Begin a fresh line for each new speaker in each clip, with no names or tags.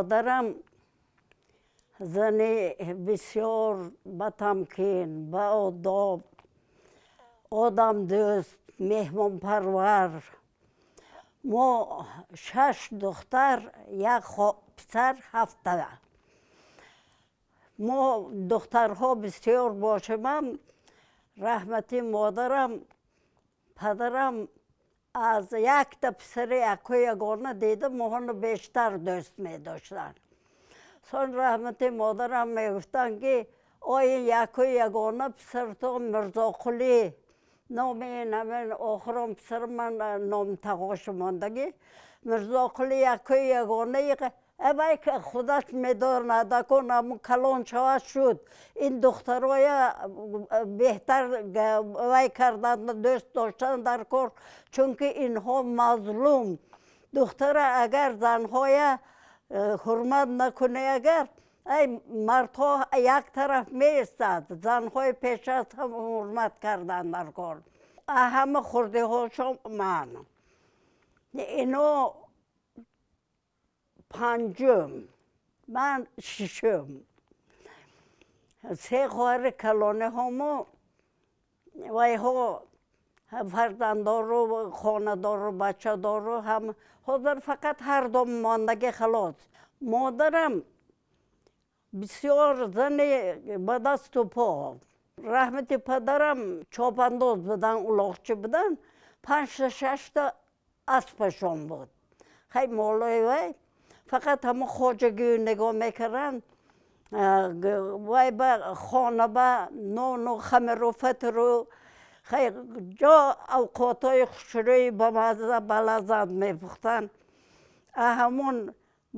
Модарам зани бисёр батамкин, баодоб, одамдӯст, меҳмонпарвар. Мо шаш духтар, як писар, ҳафта. Мо духтарҳо бисёр бошемам, раҳмати модарам, падарам аз якта писари якҳои ягона дида моҳоно бештар дӯст медоштанд. Сон раҳмати модарам мегуфтанд, ки ой, якҳои ягона писартон Мирзоқулӣ, номи ин ҳамин охирон писари ман ном тағошу мондагӣ, Мирзоқулӣ якҳои ягонаи вай худаш медонад, акун ҳамун калон шавад шуд. Ин духтароя беҳтар вай карданд, дӯст доштанд дар кор, чунки инҳо мазлум. Духтара агар занҳоя ҳурмат накунӣ, агар ай мардҳо як тараф меистад, занҳои пеш аз ҳам ҳурмат карданд дар кор. Ҳама хурдиҳошон ман. Ино панҷум, ман шишум. Се хоҳари калониҳомо вайҳо фарзанддору, хонадору, бачадору ҳам ҳозир фақат ҳардум мондагӣ, халос. Модарам бисёр зани ба дасту по. Раҳмати падарам чопандоз буданд, улоқчӣ буданд, панҷта шашта аспашон буд. Хай, молои вай фақат ҳамон хоҷагию нигоҳ мекарданд, вай ба хона ба нону хамиру фатиру хай ҷо авқотҳои хушрӯи бамазза, балаззат мепухтанд. Ҳамон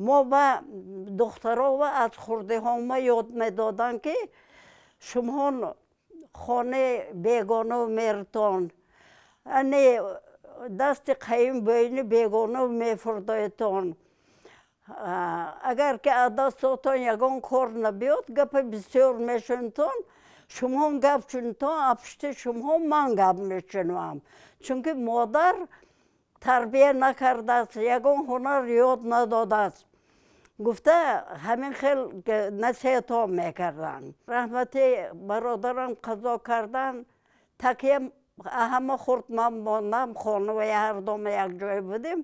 мо ба духтарова аз хурдиҳома ёд медоданд, ки шумоҳон хонаи бегону меритон, ане дасти қайим бӯйни бегону мефурдоетон. Агар ки аз дастотон ягон кор набиёд, гапи бисёр мешунитон, шумоҳон гап шунитон, а пушти шумоҳон ман гап мешунавам. Чунки модар тарбия накардааст, ягон ҳунар ёд надодааст. Гуфта ҳамин хел насиҳатҳо мекарданд. Раҳмати бародарам қазо кардан, такя ҳама хурд ман мондам, хонаваи ҳардума якҷоя будем,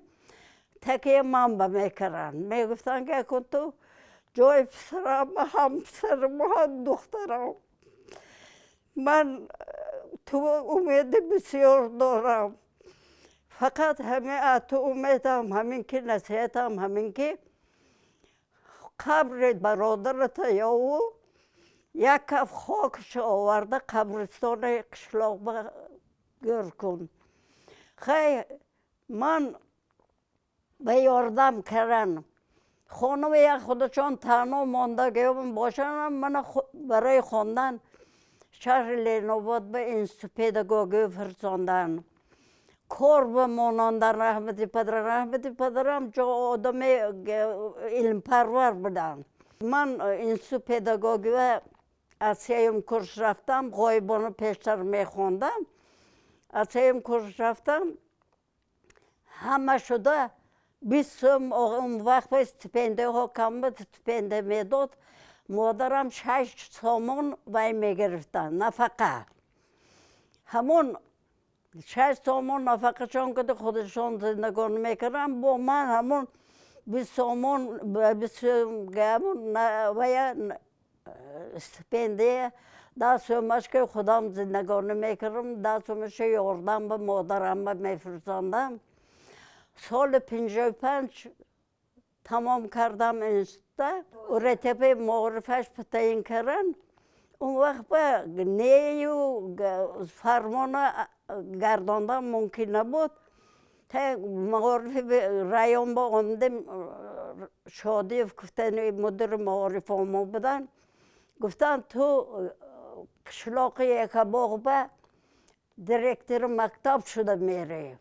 такя ман ба мекарданд. Мегуфтанд, ки акун ту ҷои писарам, ҳам писарам, ҳам духтарам. Ман ту умеди бисёр дорам. Фақат ҳамин аз ту умедам, ҳамин ки насиҳатам, ҳамин ки қабри бародарата ёву як каф хокашо оварда қабристони қишлоқ ба гӯр кун. Хай, ман ба ёрдам кардан. Хонава як худашон танҳо мондагиём бошанд, мана барои хондан шаҳри Ленобод ба институт педагогӣ фирсонданд. Кор ба монондан раҳмати падарам. Раҳмати падарам ҷо одами илмпарвар буданд. Ман институт педагогӣ аз сеюм курс рафтам, ғоибона пештар мехондам. Аз сеюм курс рафтам, ҳама шуда 20 сӯм, он вақт стипендияҳо кам буд, стипендия медод. Модарам 6 сомон вай мегирифтанд, нафақа. Ҳамон 6 сомон нафақашон куда худашон зиндагонӣ мекарданд. Бо ман ҳамон 20 сомон, вая стипендия 10 сӯмаш ки худам зиндагонӣ мекардам, 10 сӯмаша ёрдам ба модарам ба мефирсондам. Соли 55 тамом кардам института, уретепаи маорифаш таъин карданд. Он вақт ба нею фармона гардондан мумкин набуд. Маорифи район ба омадем, Шодиев гуфтани мудири маориф омо буданд. Гуфтанд, ту қишлоқи Якабоғ ба директори мактаб шуда мерӣ.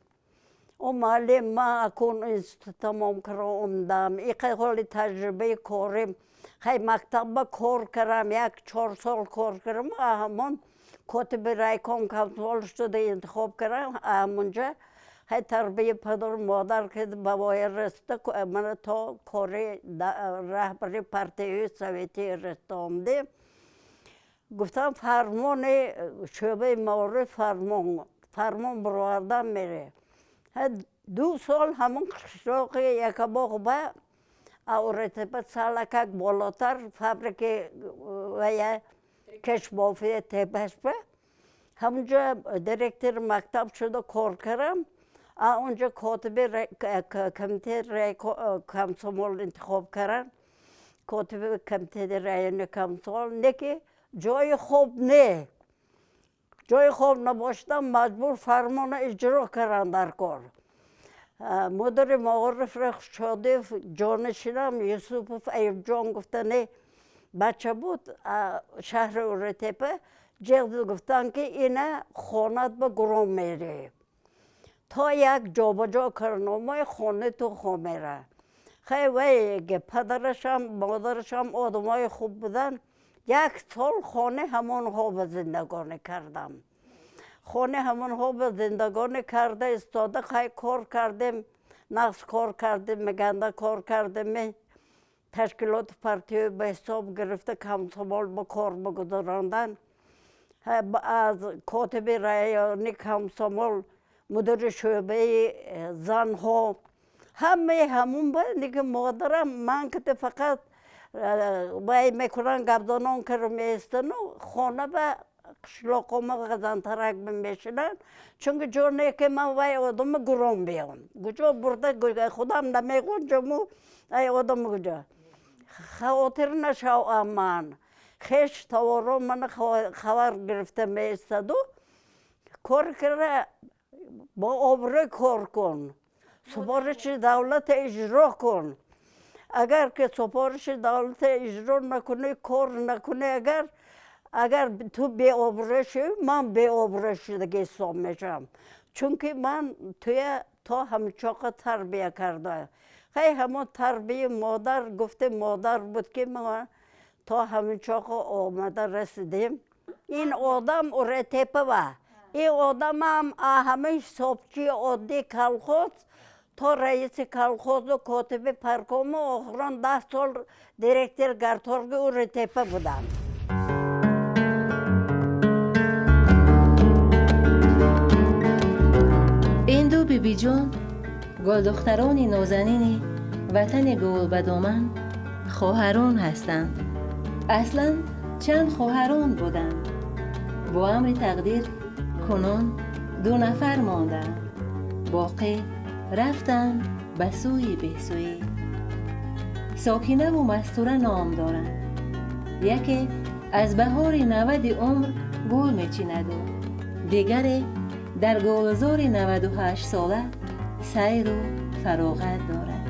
О, муаллим, ман акун институт тамом кардам, омадам. Иқай ҳоли таҷрибаи корим. Хай, мактабба кор кардам, як 4 сол кор кардам, ҳамон котиби райком комсомол шуда интихоб кардам, ҳамонҷа Хай тарбия падар модар ки ба воя расида, мана то кори раҳбари партияи советӣ расондем. Гуфтам фармони шӯъбаи маориф фармон баровардан мере. 2 сол ҳамон қишлоқи Якабоғ ба Ауратепа салакак болотар фабрики вая кашбофи тепашба ҳамунҷо директор мактаб шуда кор кардам. Онҷо котиби комитети комсомол интихоб кардам. Котиби комитети райони комсомол. Не ки ҷои хоб не. Ҷои хоб набошдам, маҷбур фармона иҷро кардам дар кор. Мудири маориф Шодиев ҷонишинам Юсупов Аюбҷон гуфта не бача буд шаҳри Уратепа ҷеғ гуфтанд ки ина хонат ба гуром мере. То як ҷобаҷо карномаи хонаи ту хо мера. Хай вай падарашам модарашам одамои хуб буданд. 1 сол хонаи ҳамонҳо ба зиндагонӣ кардам. Хонаи ҳамонҳо ба зиндагонӣ карда истода хай кор кардем, нақс кор кардем, меганда кор кардем, ташкилоти партияи ба ҳисоб гирифта комсомол ба кор бигузарондан. Аз котиби райони комсомол, мудири шӯъбаи занҳо, ҳамаи ҳамун ба дига модарам ман ки фақат вай мекунан гапзанон кара меистану хона ба қишлоқома ғазантарак мешинанд, чунки ҷо не ки ман вай одама гуром биём. Куҷо бурда худам намегунҷаму ай одама куҷо. Хавотир нашавам ман. Хеш таворо мана хабар гирифта меистаду кор кара бо обрӯй кор кун, супориши давлата иҷро кун. Агар ки супориши давлата иҷро накунӣ, кор накунӣ, агар ту беобрӯ шавӣ, ман беобрӯ шудагӣ ҳисоб мешавам. Чунки ман туя то ҳамчоқа тарбия карда. Хай ҳамон тарбияи модар гуфти модар буд ки ман то ҳамчоқа омада расидем. Ин одам Уратепава. Ин одамам ҳамаи ҳисобчии оддии колхоз то раиси колхозу котиби паркому охирон 10 сол директор гарторги Уратепа будам.
Ин ду бибиҷон гулдухтарони нозанини ватани гулбадоман хоҳарон ҳастанд. Аслан чанд хоҳарон буданд. Бо амри тақдир кунун 2 нафар монданд. Боқӣ рафтанд ба сӯи бесӯӣ. Сокинаву Мастура ном доранд. Яке аз баҳори 90 умр гул мечинаду дигаре дар гулзори 98 сола сайру фароғат дорад.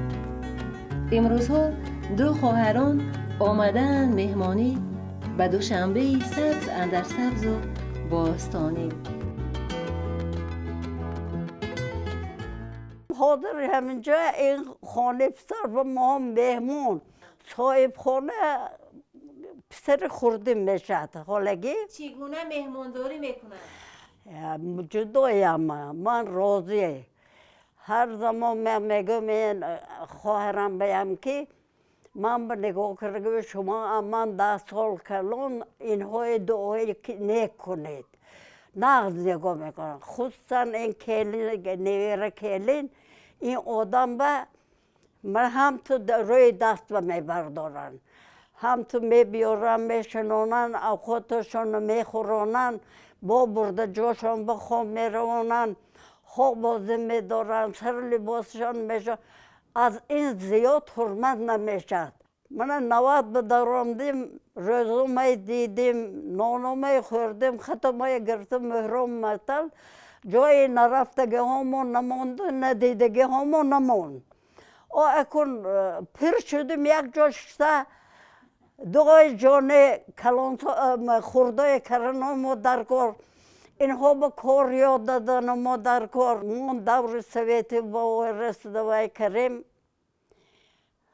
Имрӯзҳо ду хоҳарон омадаанд меҳмонӣ ба Душанбеи сабз андар сабзу бостонӣ.
Ҳозир ҳаминҷо ин хонаи писар ба мо меҳмон. Соҳибхона писари хурдӣ мешавад ҳолагӣ.
Чӣ гуна меҳмондорӣ мекунад?
Ҷудоям, ман розӣ. Ҳар замон ман мегӯям ин хоҳарам баям ки ман ба нигоҳ карда шумо ман 10 сол калон инҳои дуои нек кунед. Нағз нигоҳ мекунам. Хусусан ин келин, невера келин, ин одам ба ман ҳам ту рӯи даст ба мебардоранд. Ҳам ту мебиёранд, мешинонанд, авқоташонро мехӯронанд, бо бурда ҷошон ба хоб меравонанд, хоб бозӣ медоранд, сару либосашон мешавад. Аз ин зиёд ҳурмат намешавад. Мана 90 ба даромдим, рӯзомай дидим, нономай хӯрдим, хатомай гирифтим, меҳром матал, ҷои нарафтагиҳомо намонду, надидагиҳомо намонд. О акун пир шудим, як ҷо шишта дуои ҷони хурдои караномо дар кор, инҳо ба кор ёд даданамо дар кор. Мо даври советӣ ба расида вай карем.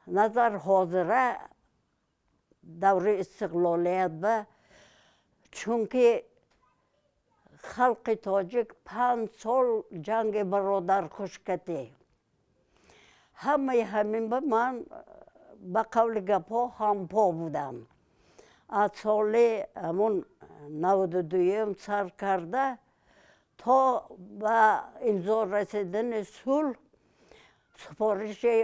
Назар ҳозира даври истиқлолият ба, чунки Халқи тоҷик 5 сол ҷанги бародаркушкатӣ. Ҳамаи ҳамин ба ман, ба қавли гапҳо, ҳампо будам. Аз соли ҳамун 92-юм сар карда то ба имзо расидани сулҳ, супориши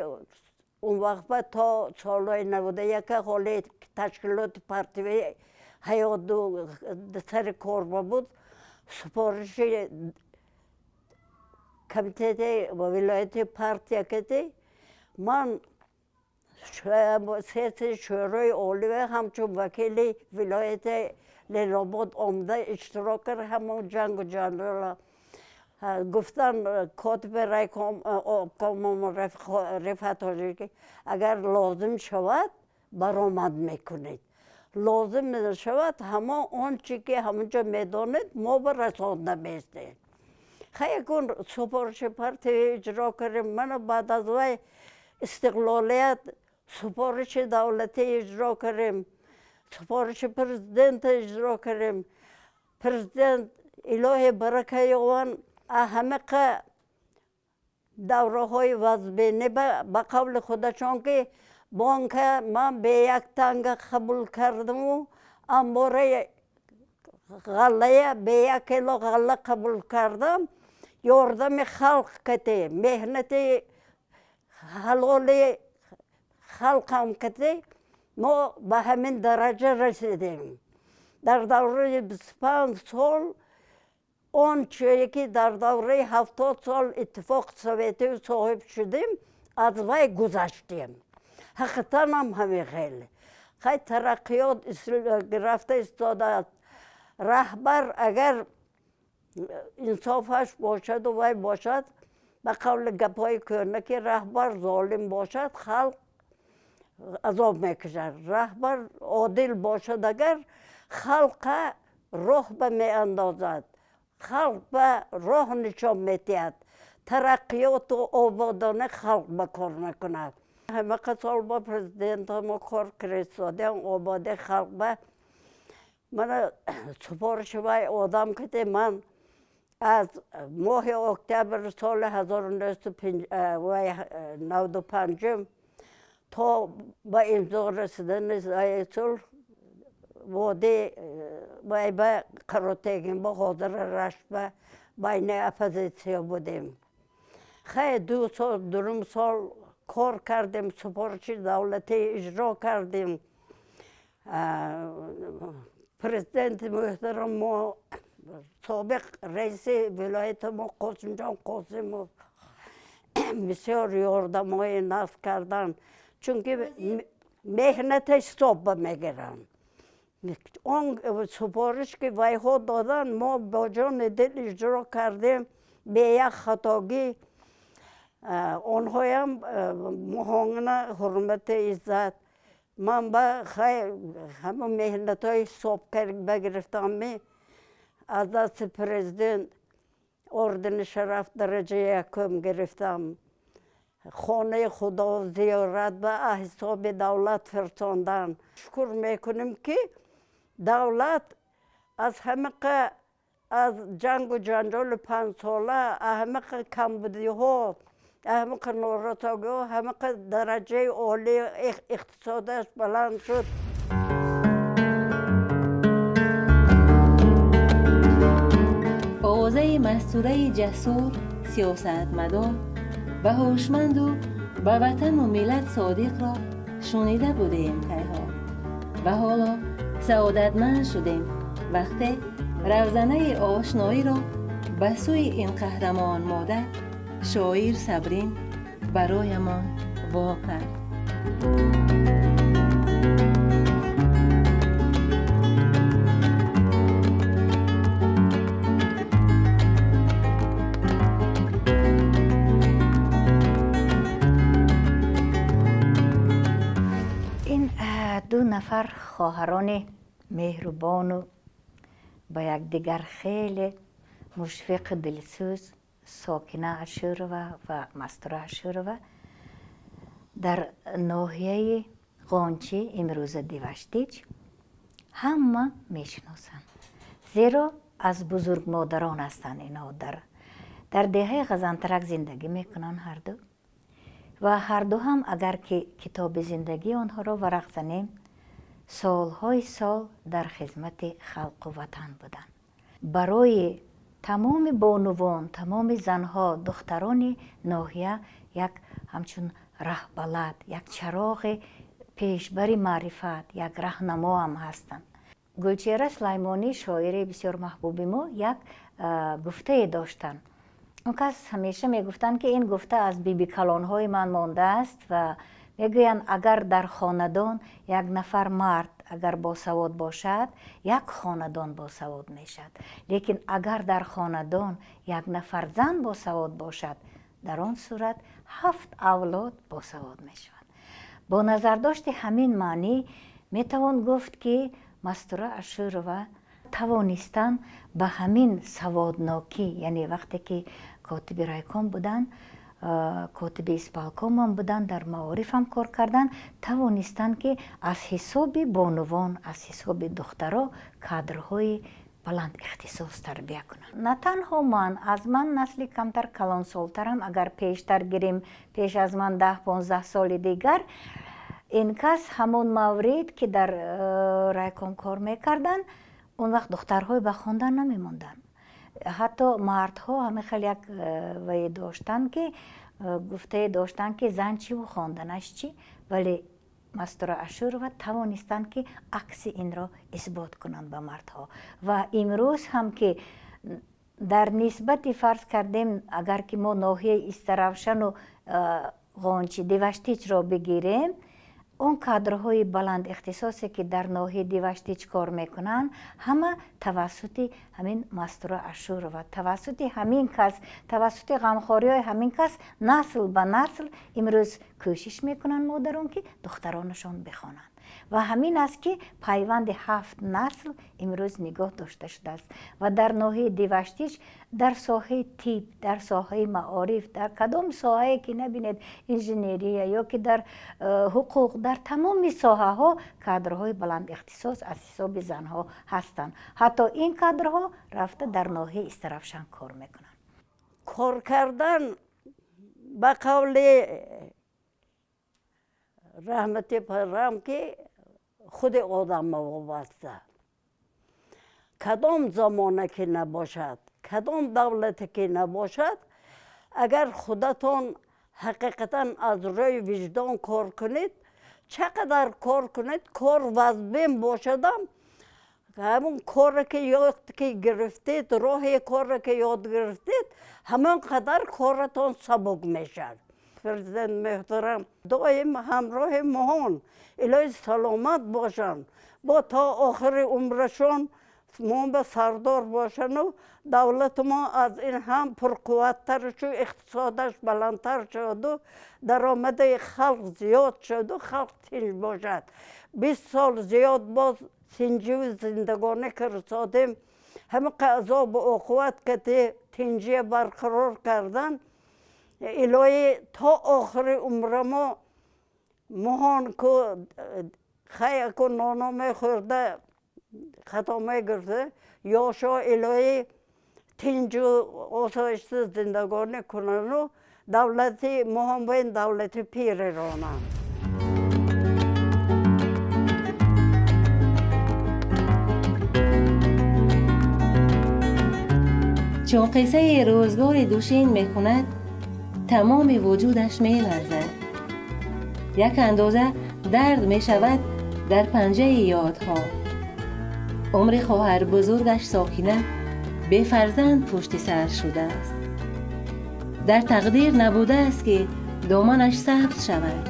он вақт ба то солҳои 91 ҳоли ташкилоти партиявӣ ҳаёту сари кор буд, супориши комитети вилояти партия кати ман сессияи Шӯрои Олива ҳамчун вакили вилояти Ленобод омада иштирок кард. Ҳамон ҷангу ҷанҷола гуфтан котиби райком Рифат Ҳоҷӣ, агар лозим шавад, баромад мекунед, лозим шавад, ҳамон он чи ки ҳамонҷо медонед, мо ба расонда местем. Хайкун супориши партия иҷро кардем. Мана баъд аз вай истиқлолият супориши давлатӣ иҷро кардем, супориши президента иҷро кардем. Президент, илоҳи барака ёван, ҳамақа давраҳои вазбинӣ ба қавли худашон ки бонка ман бе як танга қабул кардаму амбораи ғаллая бе як кило ғалла қабул кардам. Ёрдами халқ кати, меҳнати ҳалоли халқам кати мо ба ҳамин дараҷа расидем. Дар давраи 25 сол он чие ки дар давраи 70 сол Иттифоқи Советӣ соҳиб шудем, аз вай гузаштем. Ҳақиқатан ҳамин хел хай тараққиёт рафта истодааст. Раҳбар агар инсофаш бошаду вай бошад, ба қавли гапҳои кӯҳна ки раҳбар золим бошад, халқ азоб мекашад, раҳбар одил бошад агар, халқа роҳ ба меандозад, халқ ба роҳ нишон медиҳад, тараққиёту ободона халқ ба кор мекунад. Ҳамақа сол бо президентамо кор кардистодем, ободи халқ ба мана супориши вай одам кати ман аз моҳи октябр соли 1995 то ба имзо расидани сулҳ води вай ба Қаротегин ба ҳозира Рашт ба байни оппозитсия будем. Хай, 2 сол, дуним сол кор кардем, супориши давлатӣ иҷро кардем. Президенти муҳтарам мо, собиқ раиси вилояти мо Қосимҷон Қосимов бисёр ёрдамҳои нағз карданд, чунки меҳната ҳисоб ба мегиранд. Он супориш ки вайҳо доданд, мо бо ҷони дил иҷро кардем, бе як хатогӣ. Онҳоям моҳона ҳурмати иззат ман ба хай ҳама меҳнатҳои ҳисоб багирифтам. Аз дасти президент ордени шараф дараҷаи якум гирифтам. Хонаи худо зиёрат ба ҳисоби давлат фирсондан. Шукр мекунем, ки давлат аз ҳамақа аз ҷангу ҷанҷоли 5сола, ҳамақа камбудиҳо, ҳамақа норасогиҳо, ҳамақа дараҷаи олии иқтисодаш баланд шуд.
Овозаи Мастураи ҷасур, сиёсатмадор ва ҳушманду ба ватану миллат содиқро шунида будем кайҳо ва ҳоло саодатманд шудем, вақте равзанаи ошноиро ба сӯи ин қаҳрамон модар шоир Сабрин бароямон во кард.
Ин ду нафар хоҳарони меҳрубону ба якдигар хеле мушфиқу дилсӯз, Сокина Ашурова ва Мастура Ашурова, дар ноҳияи Ғончӣ, имрӯза Деваштич, ҳама мешиносанд, зеро аз бузургмодарон ҳастанд. Инҳо дар деҳаи Ғазантарак зиндагӣ мекунанд ҳарду ва ҳарду ҳам агар ки китоби зиндагии онҳоро варақ занем, солҳои сол дар хизмати халқу ватан буданд. Барои тамоми бонувон, тамоми занҳо, духтарони ноҳия як ҳамчун раҳбалад, як чароғи пешбари маърифат, як раҳнамо ҳам ҳастанд. Гулчеҳра Сулаймонӣ, шоири бисёр маҳбуби мо, як гуфтае доштанд. Он кас ҳамеша мегуфтанд, ки ин гуфта аз бибикалонҳои ман мондааст ва мегӯянд, агар дар хонадон як нафар мард агар босавод бошад, як хонадон босавод мешавад. Лекин агар дар хонадон як нафар зан босавод бошад, дар он сурат 7 авлод босавод мешаванд. Бо назардошти ҳамин маънӣ метавон гуфт, ки Мастура Ашурова тавонистанд ба ҳамин саводнокӣ, яъне вақте ки котиби райком буданд, котиби исполкомам буданд, дар маориф ҳам кор карданд, тавонистанд, ки аз ҳисоби бонувон, аз ҳисоби духтаро кадрҳои баланд ихтисос тарбия кунанд. На танҳо ман, аз ман насли камтар калонсолтарам, агар пештар гирем, пеш аз ман 10-15 соли дигар, ин кас ҳамон маврид, ки дар райком кор мекарданд, он вақт духтарҳои ба хондан намемонданд. Ҳатто мардҳо ҳамин хел як вае доштанд, ки гуфтае доштанд, ки зан чиву хонданаш чӣ, вале Мастура Ашурова тавонистанд, ки акси инро исбот кунанд ба мардҳо. Ва имрӯз ҳам ки дар нисбати фарз кардем, агар ки мо ноҳияи Истаравшану Ғончи Деваштичро бигирем, он кадрҳои баланд ихтисосе, ки дар ноҳияи Деваштич кор мекунанд, ҳама тавассути ҳамин Мастура Ашурова, тавассути ҳамин кас, тавассути ғамхориҳои ҳамин кас насл ба насл имрӯз кӯшиш мекунанд модарон, ки духтаронашон бихонанд. Ва ҳамин аст, ки пайванди 7 насл имрӯз нигоҳ дошта шудааст. Ва дар ноҳияи Деваштич дар соҳаи тиб, дар соҳаи маориф, дар кадом соҳае ки набинед, инженерия ё ки дар ҳуқуқ, дар тамоми соҳаҳо кадрҳои баланд ихтисос аз ҳисоби занҳо ҳастанд. Ҳатто ин кадрҳо рафта дар ноҳияи Истаравшан кор мекунанд.
Кор кардан ба қавли раҳмати падарам, ки худи одамма вобаста. Кадом замона ки набошад, кадом давлате ки набошад, агар худатон ҳақиқатан аз рӯи виҷдон кор кунед, чӣ қадар кор кунед, кор вазбин бошадам, ҳамон коре ки ёд ки гирифтед, роҳи коре ки ёд гирифтед, ҳамон қадар коратон сабук мешавад. Президент муҳтарам доим ҳамроҳи моҳон, илоҳи саломат бошанд, бо то охири умрашон мо ба сардор бошану давлати мо аз ин ҳам пурқувваттар шуд, иқтисодаш баландтар шуду даромади халқ зиёд шуду халқ тинҷ бошад. 20 сол зиёд боз тинҷиву зиндагонӣ кирсодем, ҳамин азобу уқувват кати тинҷия барқарор кардан, илоҳӣ то охири умрамо моҳон ку хаяку ноно мехӯрда хато мегирифта, ёшо илоҳӣ тинҷу осоишта зиндагонӣ кунану давлати моҳон ба ин давлати пире ронанд.
Чун қиссаи рӯзгори душин мекунад, тамоми вуҷудаш меларзад. Як андоза дард мешавад дар панҷаи ёдҳо. Умри хоҳар бузургаш Сокина бефарзанд пушти сар шудааст. Дар тақдир набудааст, ки доманаш сабз шавад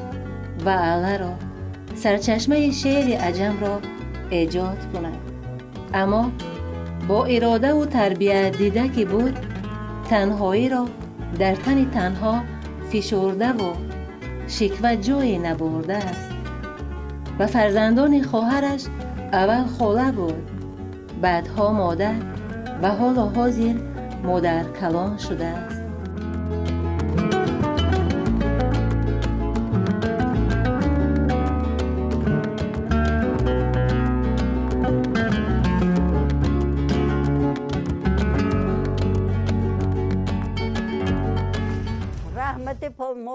ва алларо, сарчашмаи шеъри аҷамро эҷод кунад. Аммо бо иродаву тарбият дида ки буд, танҳоиро дар тани танҳо фишурдаву шиква ҷое набурдааст. Ба фарзандони хоҳараш аввал хола буд, баъдҳо модар ва ҳоло ҳозир модаркалон шудааст.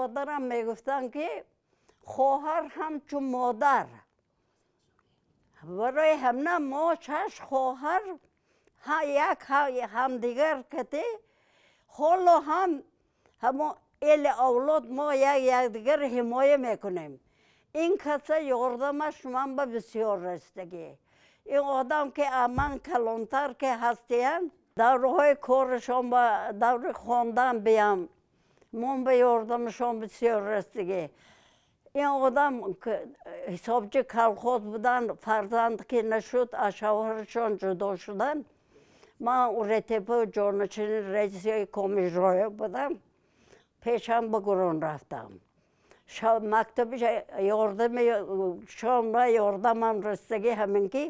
Модарам мегуфтанд, ки хоҳар ҳамчун модар. Барои ҳамна мо шаш хоҳар як ҳамдигар кате ҳоло ҳам ҳамон эли авлод мо як якдигар ҳимоя мекунем. Ин каса ёрдамаш ман ба бисёр расидагӣ. Ин одам ки ман калонтар ки ҳастиянд, давраҳои корашон ба даври хондан биям, мон ба ёрдамашон бисёр расидагӣ. Ин одам ҳисобчи колхоз буданд, фарзанд ки нашуд, аз шавҳарашон ҷудо шуданд. Ман Уротепа ҷонишини раиси комижроя будам. Пешам ба Гурон рафтам. Мактаби ёрдами шонра ёрдамам расидагӣ ҳамин ки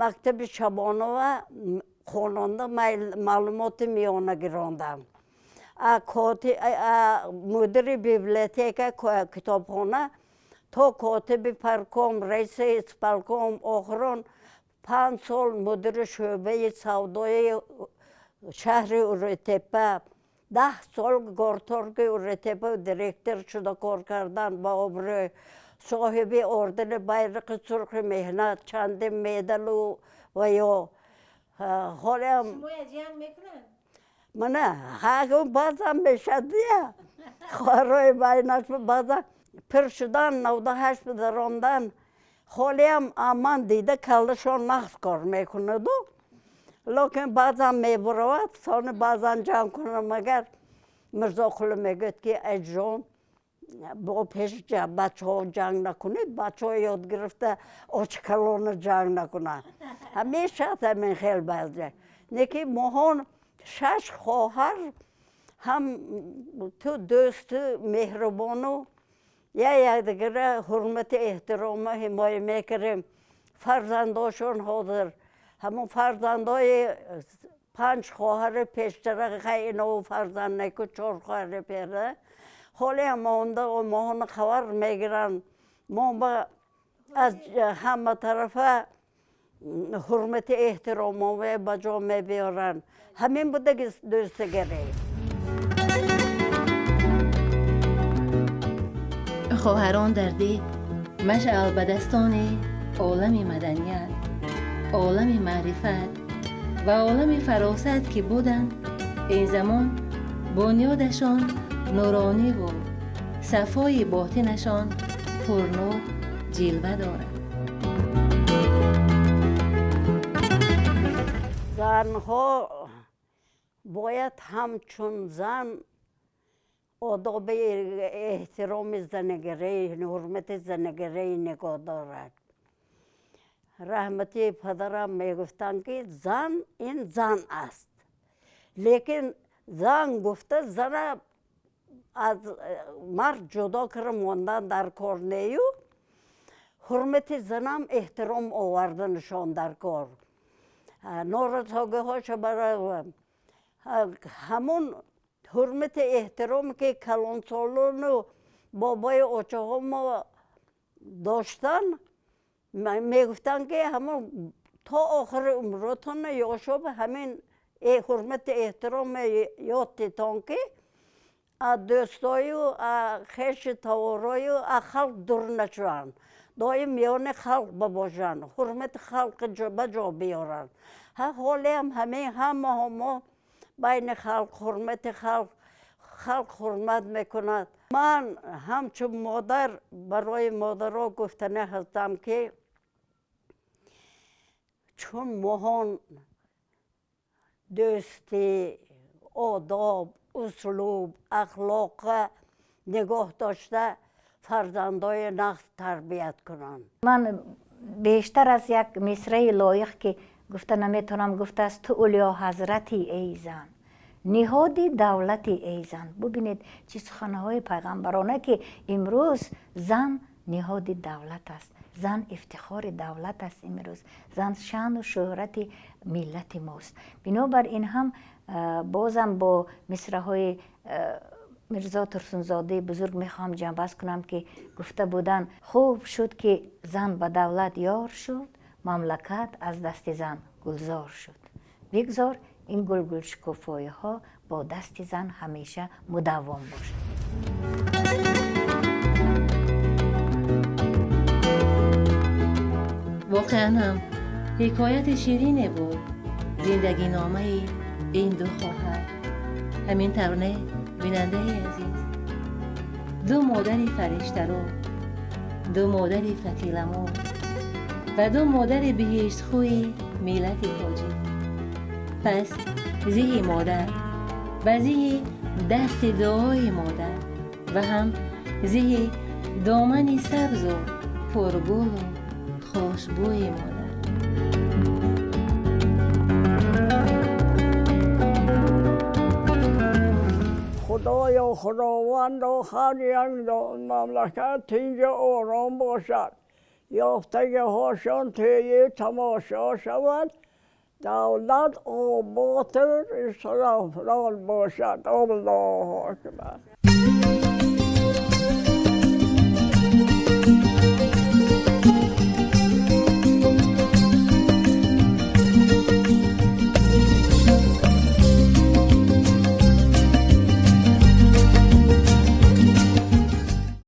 мактаби Шабонова хононда маълумоти миёна гирондам. Мудири библиотека, китобхона то котиби парком, раиси исполком, охирон 5 сол мудири шӯъбаи савдои шаҳри Уротепа, 10 сол горторги Уротепа директор шуда кор кардан ба обрӯ, соҳиби ордени Байрақи Сурхи Меҳнат, чандин медалу ва ё ҳолиам мана баъзан мешадия хоҳарои байнаш баъзан пир шудан, 98 даромдан, ҳолиам аман дида каллашон нағз кор мекунаду, лекин баъзан мебуравад, сони баъзан ҷанг кунам. Агар Мирзоқулӣ мегӯяд, ки эҷон, бо пеши бачаҳо ҷанг накунед, бачаҳо ёд гирифта очкалона ҷанг накунанд. Ҳамеша ҳамин хел баъзе неки моҳон шаш хоҳар ҳам ту дӯсту меҳрубону я якдигара ҳурмати эҳтирома ҳимоя мекунем. Фарзандошон ҳозир ҳамон фарзандои панҷ хоҳари пештара ино фарзанд неку чор хоҳари пера ҳолиам монда, моҳона хабар мегиранд. Мо ба аз ҳама тарафа ҳурмати эҳтиромове ба ҷо мебиёранд. Ҳамин будаги дӯстигарӣ.
Хоҳарон дар деҳ машъал ба дастони олами маданият, олами маърифат ва олами фаросат ки буданд, ин замон бунёдашон нурониву сафои ботинашон пурнур ҷилва дорад.
Занҳо бояд ҳамчун зан одоби эҳтироми занагарӣ, ҳурмати занагарӣ нигоҳ дорад. Раҳмати падарам мегуфтанд, ки зан ин зан аст, лекин зан гуфта зана аз мард ҷудо кара мондан дар кор нею, ҳурмати занам эҳтиром оварданашон дар кор. Норасогиҳоша барои ҳамон ҳурмати эҳтироме ки калонсолону бобои очаҳо мо доштан, мегуфтанд, ки ҳамон то охири умротона ёшоба ҳамин ҳурмати эҳтироме ёд титон, ки аз дӯстою, хеши таворою, аз халқ дур нашаванд, доим миёни халқ бабошанд, ҳурмати халқ ба ҷо биёранд. Ҳолиам ҳамин ҳамаҳо мо байни халқ, ҳурмати халқ, халқ ҳурмат мекунад. Ман ҳамчун модар барои модаро гуфтанӣ ҳастам, ки чун моҳон дӯстӣ, одоб, услуб, ахлоқа нигоҳ дошта, фарзандои нағз тарбият кунанд.
Ман бештар аз як мисраи лоиқ ки гуфта наметавонам. Гуфтааст: «Ту улё ҳазрати, эй зан, ниҳоди давлати, эй зан». Бубинед, чӣ суханҳои пайғамбарона, ки имрӯз зан ниҳоди давлат аст, зан ифтихори давлат аст, имрӯз зан шаъну шӯҳрати миллати мост. Бинобар ин ҳам бозам бо мисраҳои Мирзо Турсунзодаи бузург мехоҳам ҷамъбаст кунам, ки гуфта буданд: «Хуб шуд, ки зан ба давлат ёр шуд, мамлакат аз дасти зан гулзор шуд. Бигзор ин гулгулшукуфоиҳо бо дасти зан ҳамеша мудаввом бошад».
Воқеан ҳам ҳикояти ширине буд зиндагиномаи ин ду хоҳар. Ҳамин тавр не, бинандаи азиз? Ду модари фариштаро, ду модари фатиламо ва ду модари биҳиштхӯи миллати тоҷик. Пас зиҳи модар ва зиҳи дасти дуои модар ва ҳам зиҳи домани сабзу пургулу хушбӯи модар.
Худоё, Худовандо, ҳар як мамлакат тинҷу ором бошад, ёфтагиҳошон тӯи тамошо шавад, давлат оботу сарафроз бошад. Аллоҳу акбар.